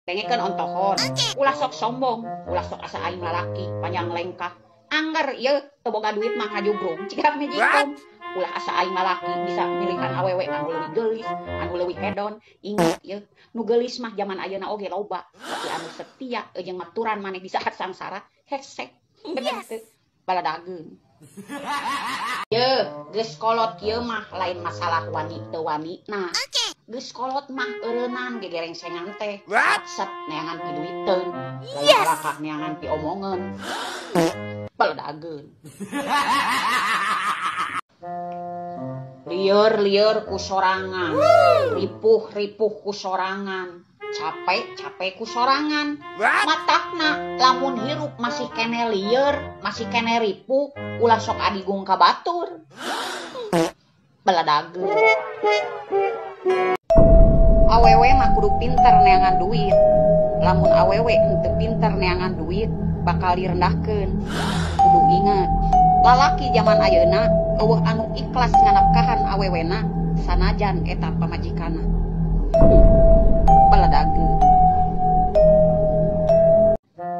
Dengekeun ontohon. Ulah sok sombong, ulah sok asa aing lalaki, panjang lengkah. Angger ieu teu boga duit mah ngajugrung ciga magicom. Ulah asa aing lalaki bisa milihan awewe anu leuwih geulis, anu leuwih hedon. Ingat ieu, nu geulis mah zaman ayeuna oge loba, tapi anu setia jeung maturan maneh di saat sangsara hese. Bener teu? Baladageun. Ye, geus kolot kieu mah lain masalah wani teu wani. Nah, geus kolot mah eureunnan gegerengsengan teh. Set neangan piduiteun, lain kalakah neangan piomongeun. Baladageun. Lieur-lieur ku sorangan, ripuh-ripuh ku sorangan, capek-capek ku sorangan. Matakna lamun hirup masih kene lieur, masih kene ripuh, ulah sok adigung ka batur. Baladageun. Awewe mah kudu pinter neangan duit. Lamun awewe henteu pinter neangan duit, bakal direndahkeun. Kudu inget, lalaki zaman ayeuna eueuh anu ikhlas nganapkahan awewena sanajan eta pamajikana. Baladageun.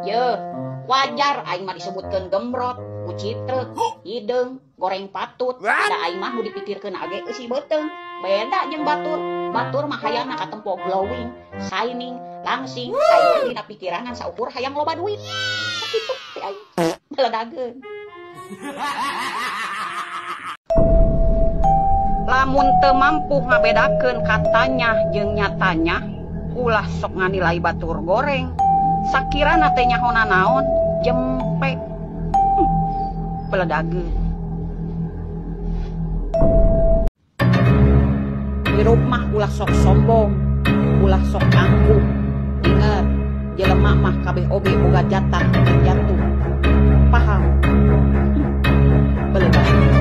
Ye, wajar aing mah disebutkeun gembrot, kucitrek, hideung, goreng patut. Da aing mah nu dipikirkeun age eusi beuteung. Beda jeung batur. Batur mah hayangna katempo glowing, shining, langsing. Aing mah dina pikiran saukur hayang loba duit. Sakitu teh aing. Baladageun. Lamun teu mampu ngabedakeun katanya jeung nyatanya, ulah sok nganilai batur goreng. Sakirana teh nyahona naon, jempe. Baladageun. Hirup mah ulah sok sombong, ulah sok angkuh. Ingat, jelema mah kabeh oge boga jatah jatuh. Paham? Baladageun.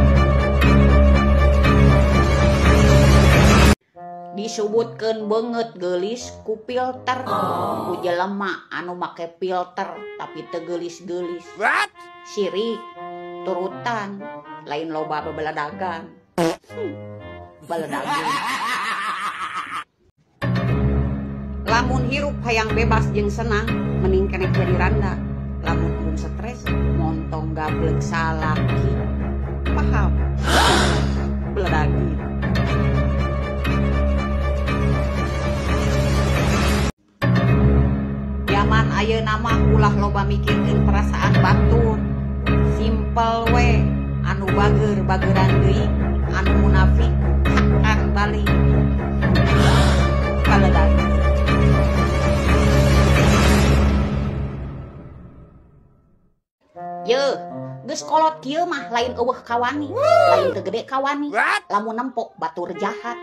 Disebutkeun beungeut geulis ku filter, ku jelema anu make filter tapi teu geulis-geulis. Sirik, turutan, lain loba bebeladagan. Baladageun. Lamun hirup hayang bebas jeung senang, mending keneh jadi randa. Lamun embung stres, montong gablek salaki. Paham? Baladageun. Zaman ayeuna mah ulah loba mikirkeun perasaan batur. Simpel we, anu bager bageran deui, anu munafik hakkan balik. Baladageun. Ye, geus kolot kieu mah lain eueuh kawani, lain teu gede kawani. Lamun nempok batur jahat,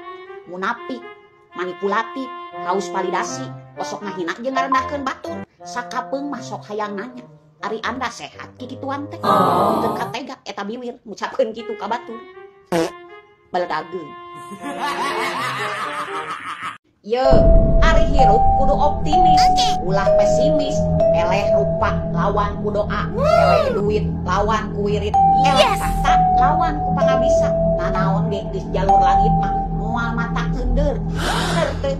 munafik, manipulatif, haus validasi, osok ngahina jeung ngarendahkeun batur. Sakapeung mah sok hayang nanya, ari anda sehat kikituan teh? Teu katega eta biwir ngucapkeun kitu ka batur. Baladageun. Ye, ari hirup kudu optimis, ulah pesimis. Eleh rupa lawan ku doa, eleh duit lawan ku wirid, eleh tahta lawan ku pangabisa. Nanaon ge geus jalur langit mah moal mata keundeur. Bener teu?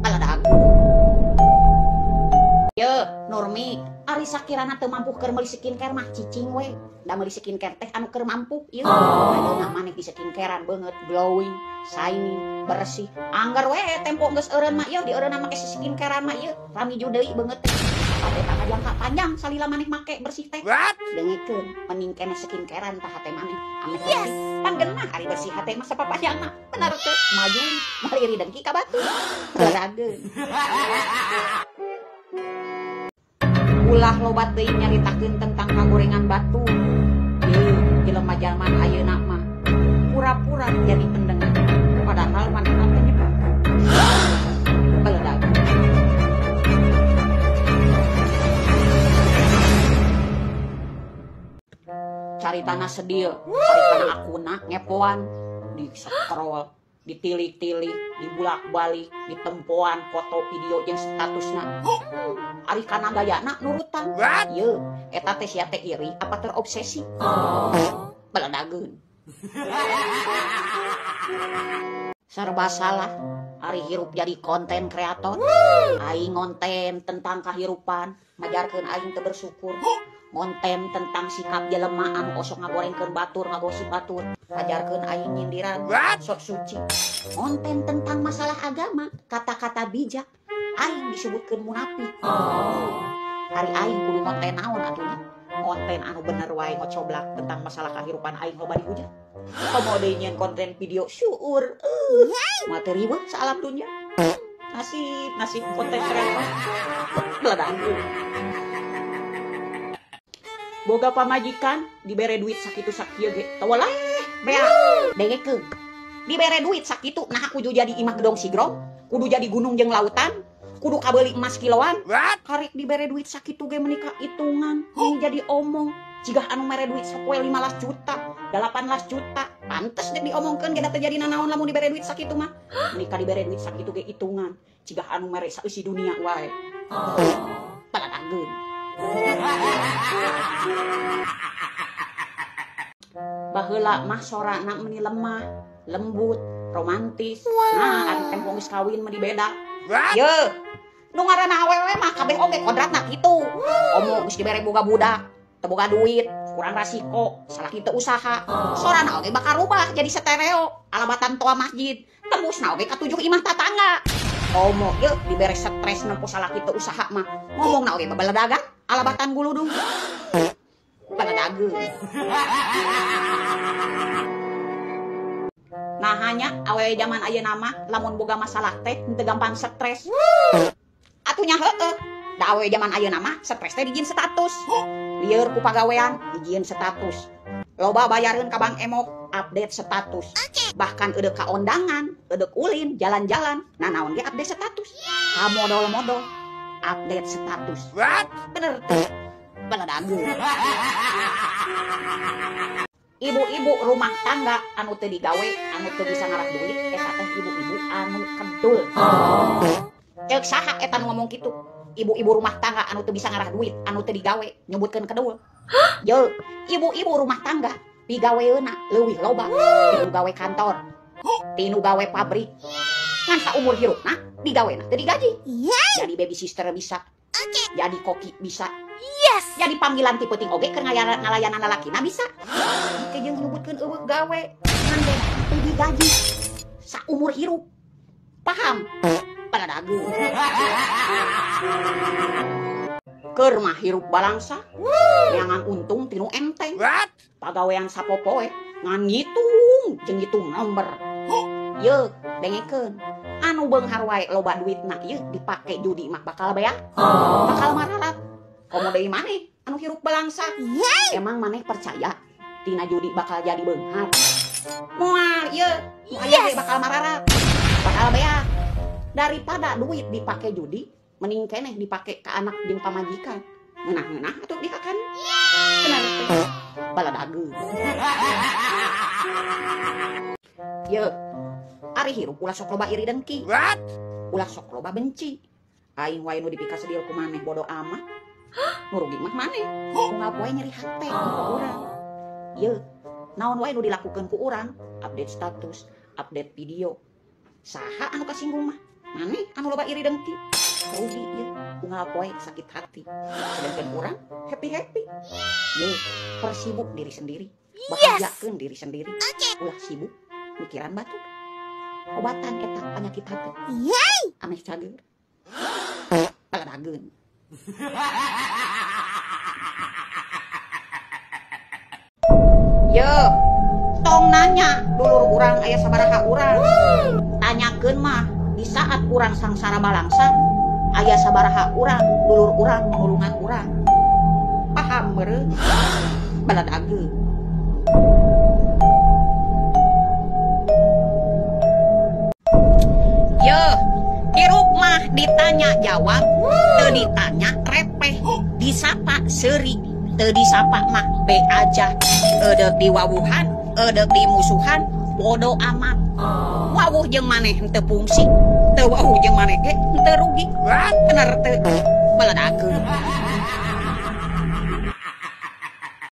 Baladageun. Ye, Nurmi, ari sakirana teu mampu keur meuli skincare mah cicing we. Da meuli skincare teh anu keur mampu ieu. Ayeuna maneh di skincarean beungeut glowing, shining, bersih. Angger we tempo geus eureun mah ieu dieureunna make skincarean mah ieu rami deui beungeut teh. Eta jangka panjang salila maneh make bersih teh. Dengekeun, mending keneh skincarean tah hate maneh ame bersih. Pan geunah ari bersih hate mah sapapanjangna. Bener teu? Maju moal iri dengki ka batur. Baladageun. Ulah loba teuing nyaritakeun tentang kagorengan batur. Ye, jelema jaman ayeuna mah pura-pura jadi pendengar, padahal manehna teh nyebar. Baladageun. Caritana sedih, caritana akuna ngepoan, di scroll, ditilik-tilik, dibulak-balik, ditempoan foto video jeung statusna. Ari kana gayana nurutan. Ye, eta teh sia teh iri apa terobsesi? Baladageun. Serba salah, Ari hirup jadi konten kreator. Aing ngonten tentang kahirupan, majarkeun aing teu bersyukur. Ngonten tentang sikap jelema anu osok ngagorengkeun batur, ngagosip batur, majarkeun aing nyindiran, sok suci. Ngonten tentang masalah agama, kata-kata bijak, aing disebutkeun munafik. Ari aing kudu ngonten naon atuh nya? Konten anu bener wae ngocoblak tentang masalah kahirupan aing loba dihujat. Komo deui nyieun konten video syuur, materi weh saalam dunya. Nasib nasib konten kreator. Beladangu. Boga pamajikan dibere duit sakitu sakieu ge teu weleh beak dengekeun. Dibere duit sakitu nah kudu jadi imah gedong sigrong, kudu jadi gunung jeung lautan, kudu kabeuli emas kiloan. Karek dibere duit sakitu ge menikah hitungan, jadi omong. Jigah anu mere duit sapoe 15 juta, 18 juta, pantes dek diomongkeun ge da teu jadi nanaon lamun dibere duit sakitu mah. Menikah dibere duit sakitu ge hitungan, jigah anu mere saeusi dunia wae. Paladageun. Baheula mah sorana meuni lemah, lembut, romantis. Nah, ari tempo geus kawin mah beda. Ye, nu ngaranna awewe mah kabeh oge kodratna kitu. Omo geus dibere boga budak, teu boga duit, kurang rasiko, salah kitu usaha. Sorana oge bakal rubah jadi stereo, alabatan toa masjid, tembusna oge ka 7 imah tatangga. Omo ye dibere stres nempo salah kitu usaha mah, ngomongna oge babeledagan, alabatan guludung. Beledageun. Nah hanya awewe zaman ayeuna mah lamun boga masalah teh henteu gampang stres. Atunya heueuh, da awewe zaman ayeuna mah stres teh dijieun status. Lieur ku pagawean dijieun status. Loba bayareun ka Bank Emok, update status. Bahkan eudeuk ka ondangan, eudeuk ulin, jalan-jalan, nah naon ge update status. Ka modol-modol update status. Bener teh. Beledageun. Ibu-ibu rumah tangga anu teu digawe, anu teu bisa ngarah duit, eta teh ibu-ibu anu kedul. Ceuk saha eta nu ngomong kitu? Ibu-ibu rumah tangga anu teu bisa ngarah duit, anu teu digawe, nyebutkeun kedul. Ye, ibu-ibu rumah tangga pigaweuna leuwih loba tinu gawe kantor, tinu gawe pabrik. Ngan saumur hirupna digawena teu digaji. Jadi baby sister bisa, jadi koki bisa. Yes. Jadi panggilan ti peuting oge keur ngalayanan lalakina bisa. Ke jeung nyebutkeun eueuh gawe ngan ge teu digaji saumur hirup. Paham? Paladageun. Keur mah hirup balangsa, neangan untung tinu enteng. Pagawean sapopoe ngan ngitung jeung ngitung nomor. Ye, dengekeun. Anu beunghar wae loba duitna ieu dipake judi mah bakal beak. Bakal mararat. Komo deui maneh anu hirup balangsa. Emang maneh percaya tina judi bakal jadi beunghar? Moal ieu, nu aya ge bakal mararat. Bakal beak. Daripada duit dipake judi, mending keneh dipake ka anak jeung pamajikan. Ngeunah-ngeunah atuh dihakan. Bener teh. Baladageun. Ye, ari hirup ulah sok loba iri dengki. Ulah sok loba benci. Aing wae nu dipikasedil ku maneh bodo amat. Nu rugi mah maneh. Unggal poe nyeri hate ku urang. Ye, naon wae nu dilakukeun ku urang, update status, update video. Saha anu kasinggung mah? Maneh anu loba iri dengki. Rugi ye, unggal poe sakit hati. Sedangkan urang happy-happy. Ye, persibuk diri sendiri, bahagiakeun diri sendiri. Ulah sibuk mikiran batur. Obatan eta penyakit hati. Ameh cager. Paladageun. Yo, tong nanya dulur urang aya sabaraha urang. Tanyakeun mah di saat urang sangsara balangsa aya sabaraha urang, dulur urang nulungan urang. Paham meureun? Baladageun. Yo, hirup mah ditanya jawab, teu ditanya repeh, disapa seuri, teu disapa mah be aja. Eudeuh diwawuhan, eudeuh dimusuhan, bodo amat. Wawuh jeung maneh henteu fungsi, teu wawuh jeung maneh ge henteu rugi. Bener teu? Baladageun.